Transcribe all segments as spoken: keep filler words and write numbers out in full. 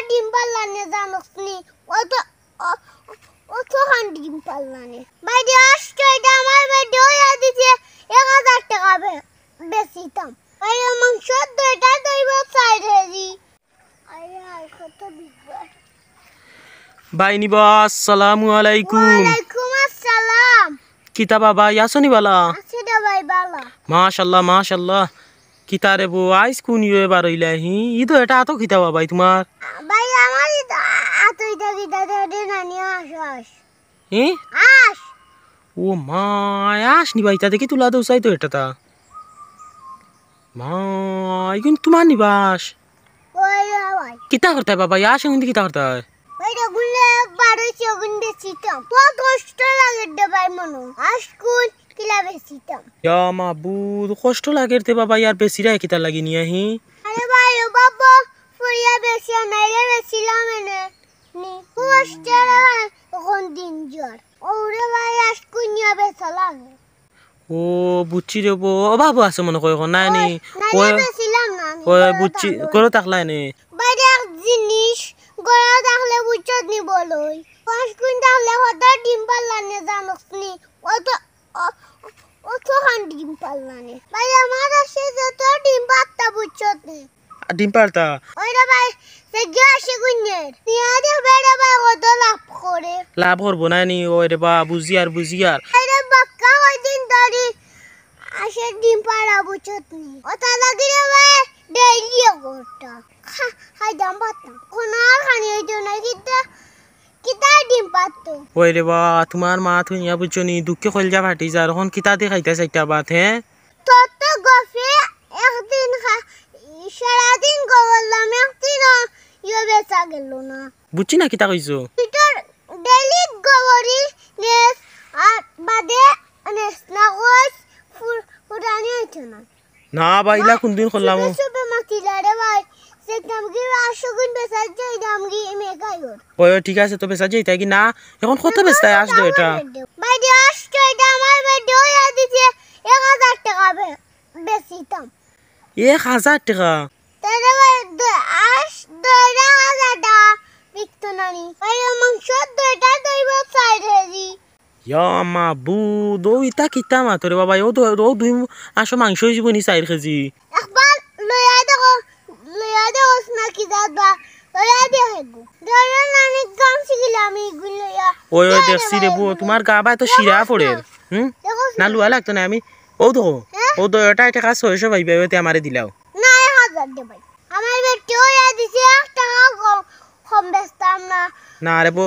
ডিম পারলানে জানোস নি? অত, অ-, অতখান ডিম পারলানে। ভাইরে, আজকে ইটা আমার বেটিয়ে অইয়া দিছে এক হাজার টেকা বে-, বেচিতাম। ভাইরে, মাংস দুইটা দইব চাইর কেজি। আরে, আর কত বিকবা? ভাইনি বা, আসসালামু আলাইকুম। ওয়ালাইকুম আসসালাম। কিতা বা ভাই, আছো নি বালা? আছি রে ভাই, বালা। মাশাআল্লাহ, মাশাআল্লাহ। কিতা রে বো, আইজ কুন ইয়ে বার অইলা হি? ইদো এটা আতো কিতা বা ভাই তুমার? ভাই, আমার ইদো আতো ইটা কিতা দে, দে নানি, আস, আস। হি? আস। ও মা, আস নি ভাই, তা দেখি তুলা দৌসাই তো এটা তা। মা, ইগুন তুমার নি বা আস? ওই রে ভাই। কিতা করতায় বাবা, আস ইগুন দি কিতা করতায়? ওই রে গুলে বারোইছে, ওগুন বেচিতাম। বহুত কষ্ট লাগে রে ভাই মনো। আস কুন কিলা বেচিতাম। ইয়া মাবুদ, কষ্ট লাগে রে বাবা, ইয়ার বেচিরায় কিতা লাগি নিয়া হি? আরে ভাই, ও বাবা, ফুরিয়া বেচিয়া নাইলে বেচিলাম এনে। নি, কষ্ট রে ভাই, অখন দিন যার। ওরে ভাই, আস কুন ইয়া বেচা লাগে। ও, বুঝছি রে বো। ও বাবু আছে মনে কয় অখন, নাই নি? ওই, নাইলে ওই, বেচিলাম না আমি, ওই, ঘরো বুঝছি, থাকলো। ঘরো থাকলায় নি? বাইরে এক জিনিস, ঘরো থাকলে বুঝছত নি বলই। পাঁচ কুইন্টাল থাকলে কত ডিম পারলানে জানোস নি? অত, অ-, অতখান ডিম পারলানে। বাইরে আমার আছে যত ডিম পারতা বুঝছত নি? ডিম পারতা? ওই রে ভাই, সে গিয়া আসে গুইনের। নিয়া দে বেড়া ভাই কত লাভ করে। লাভ করবো না নি, ওই রে বা, বুঝিয়ার, বুঝিয়ার। আরে বাক্কা কয়দিন ধরি আসে ডিম পাড়া বুঝছত নি। ওটা লাগি রে ভাই, ডেইলি করতা। খা-, খাইতাম পারতাম। অখন আর খানি অইতো না, কিতা, কিতা ডিম পারতো? ওই রে বা, তুমার মা তুই ইয়া বুঝছো নি, দুঃখে কইলজা ফাটি যার, অখন কিতা দি খাইতা চাইতা ভাত, হে? তোর তো গফে একদিন খা-, সারাদিন গফ করলাম, একদিনও ইয়ে বেচা গেল না। বুঝছি না কিতা কইছো। তুই তোর ডেইলি গফ করি নেস, আর বাদে নেস না কইস, ফু-, ফুটানি অইতো না। না বা, ইলা কুনদিন করলাম? চুপে চুপে মাতিলা রে ভাই। দেখতাম কি আশো গুণ বেচা যাইতাম কি মেঘাইর। ওই, ওই, ঠিক আছে, তো বেচা যাইতা কি না? অখন কত বেচতায়? আস দে এটা। ভাই, দে আস তো এটা আমার ভাই দইয়া দিছে এক হাজার টেকা বে-, বেচিতাম। এক হাজার টেকা? তাহলে ভাই, দ-, আস দইরা হাজার টেকা বিকতো না নি। ভাই, ও মাংস দুইটা দইব চাইর কেজি। ইয়া মাবুদ, অউ ইতা কিতা মাতো রে বাবা, অউ তো, অউ দুই আশো মাংস অইযিবো নি চাইর কেজি। একবার লইয়া দেখো, লইয়া দেখো না কিতা বা, লইয়া দেখো গো। ধরো না, আমি গাম শিখিলে আমি ইগুন লইয়া। ওই, ওই, দেখো দেখছি রে বা, বো, ইগুন তোমার গা বায় তো দেখো শিরা না। পড়ের। হুম? দেখো না। না, লুয়া লাগতো না, আমি, অউ দেখো, হ্যাঁ? অউ তো এটা, এটা কাজ ছয়শো পাইবা, অইতে আমারে দিলাও। না, এক হাজার দে ভাই। আমার বেটি অইয়া দিছে এক টেকা কম, কম বেচতাম না। না রে বো,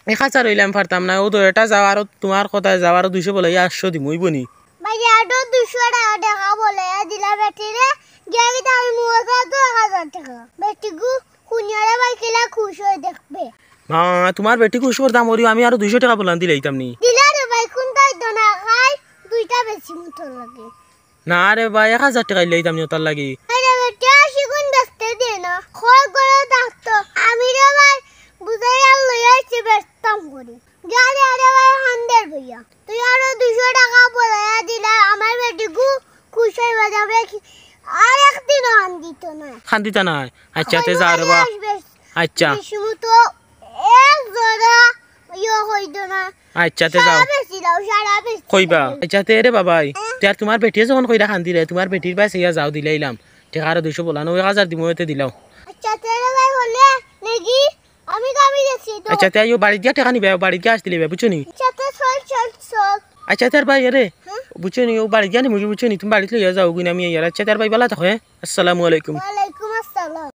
এক হাজার অইলে আমি পারতাম না। অউ তো এটা যাও, আরো তোমার কথায় যাও, আরো দুইশো বলে, ইয়া আটশো দিমু, অইবো নি? ভাই, আরো দুইশো টেকা, টেকা বলে দিলা বেটিরে, গিয়া কিতা আমি মুখে তো এক হাজার টেকা। বেটি গু, হুনিয়ারে ভাই কিলা খুশ অই দেখবে। মা, তোমার বেটি খুশ করতাম, ওরিও আমি আরো দুইশো টেকা বলান দিলাইতাম নি। দিলা রে ভাই, কুনটাই তো না খাই, দুইটা বেশি মতো লাগে। না রে ভাই, এক হাজার টেকা দিলাইতাম নি ওটার লাগি। আরে বেটা, শিগুন বেচতে দে না। খয় গরো থাকতো। আমি রে ভাই, বুঝাইয়া লইয়া আইছি বেচতাম করি। যা রে, আরে ভাই, হান্দের বইয়া। তুই আরো দুইশো টেকা বলাইয়া দিলা, আমার বেটি গু খুশ অইবা যাবে কি? আর একদিনও হান দিত না। হান দিতা না? আচ্ছা, তে যাও রে বা। আচ্ছা। বেশি মতো এক জোড়া ইয়ে হইতো না। আচ্ছা, তে যাও। সারা বেশি দাও, সারা বেশি কইবা? দাও। আচ্ছা, তে রে বাবাই, তে আর তোমার বেটিয়ে যখন কইরা কান্দিরে, তোমার বেটির বায় চাইয়া যাও দিলাইলাম। টেকা আরো দুইশো বলান, এক হাজার দিমু, এতে দিলাও। আচ্ছা, তে রে ভাই হলে নেগি, আমি গাবি গেছি তো। আচ্ছা, তে আইও বাড়িত গিয়া টেকা নিবা, বাড়িত গিয়া আসতে লইবা, বুঝছো নি? আচ্ছা, তে চল, চল, চল। আচ্ছা, তে আর ভাই, আরে, হ্যাঁ? বুঝছো নি, অউ বাড়িত গিয়া নিমু গি, বুঝছো নি? তুমি বাড়িত লইয়া যাও গি না, আমি আইয়ার। আচ্ছা, তে আর ভাই, বালা থাকো, হ্যাঁ? আসসালামু আলাইকুম। ওয়ালাইকুম